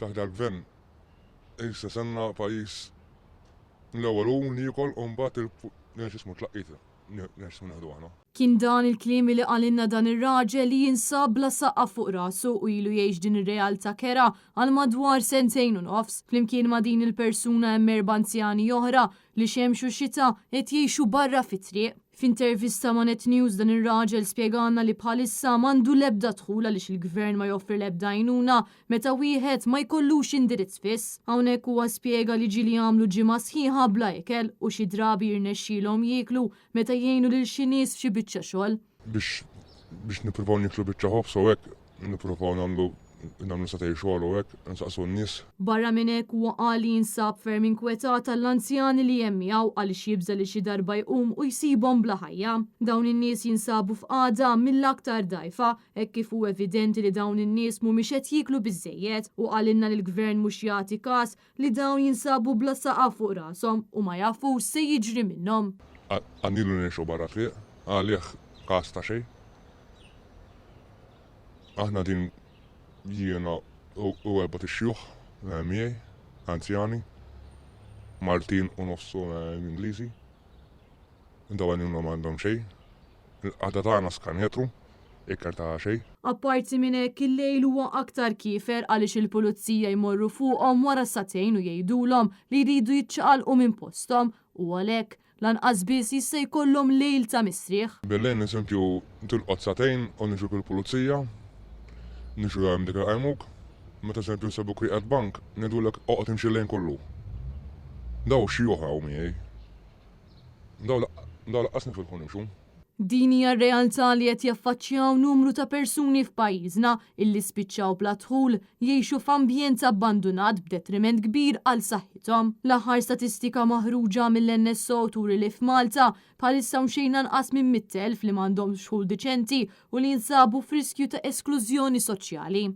Taħt dal-gvern issa sanna pajjiż l-ewwel hu niekol u mbagħad il-x'ismu tlaqqit x'ismu nieħdu aħna. Kien dan il-kliem li qalilna dan ir-raġel li jinsab bla saqaf fuq rasu u ilu jgħix din ir-realtà kerha għal madwar sentejn u nofs. Flimkien ma' din il-persuna hemm erba' anzjani oħra li xemx u xita qed jgħixu barra fit-triq. F'intervista ma' Net News dan ir-raġel spjegalna li bħalissa m'għandu l-ebda dħul għaliex il-Gvern ma joffri l-ebda għajnuna meta wieħed ma jkollux indirizz fiss. Hawnhekk huwa spjega li ġieli għamlu ġimgħa sħiħa bla ikel u xi drabi jirnexxielhom jieklu meta jgħinu lil xi nies f'xi biċċa xogħol. Biex biex nippruvaw nieklu biċċa ħobż u hekk nippruvaw nagħmlu nagħmlu sagħtejn xogħol u hekk, nsaqsu n-nies. Barra minn hekk huwa qal li jinsab ferm inkwetat għall-anzjani li hemm miegħu għaliex jibża' li xi darba jqum u jsibhom bla ħajja. Dawn in-nies jinsabu f'qagħda mill-aktar dgħajfa hekk kif hu evidenti li dawn in-nies mhumiex qed jieklu biżżejjed u qalilna li l-Gvern mhux jagħti kas li dawn jinsabu bla saqaf fuq rashom u ma jafux x'se jiġri minnhom. Għan ilu ngħixu barra t-triq, għalih każ ta' xejn. Aħna din jiena u erbat ixjuħ miegħi, anzjani, Maltin u nofshom Ingliżi. Dawn għajnuna m'għandhom xejn. Il-qagħda tagħna skanetru, ikel ta' xejn. Apparti minn hekk, il-lejl huwa aktar kiefer għaliex il-pulizija jmorru fuqhom wara sagħtejn u jgħidulhom li jridu jiċċaqalqu minn posthom u għalhekk Lanqas biss jista' jkollhom lejl ta' mistrieħ. Bil-lejl eżempju tilqot sagħtejn u niġuk il-pulizija, niġu hemm dik iqajmuk. Meta eżempju nsibuk rieqed bank, ngħidulek oqgħod imxi l-lejl kollu. Daw xjuħ hawn miegħi. Daw daw lanqas nifilħu nimxu. Din hija r-realtà li qed jaffaċċjaw numru ta' persuni f'pajjiżna illi spiċċaw bla dħul, jgħixu f'ambjent abbandunat b'detriment kbir għal saħħithom. L-aħħar statistika maħruġa mill-NSO turi li f'Malta bħalissa hawn xejn anqas minn 100,000 li m'għandhomx dħul diċenti u li jinsabu f'riskju ta' esklużjoni soċjali.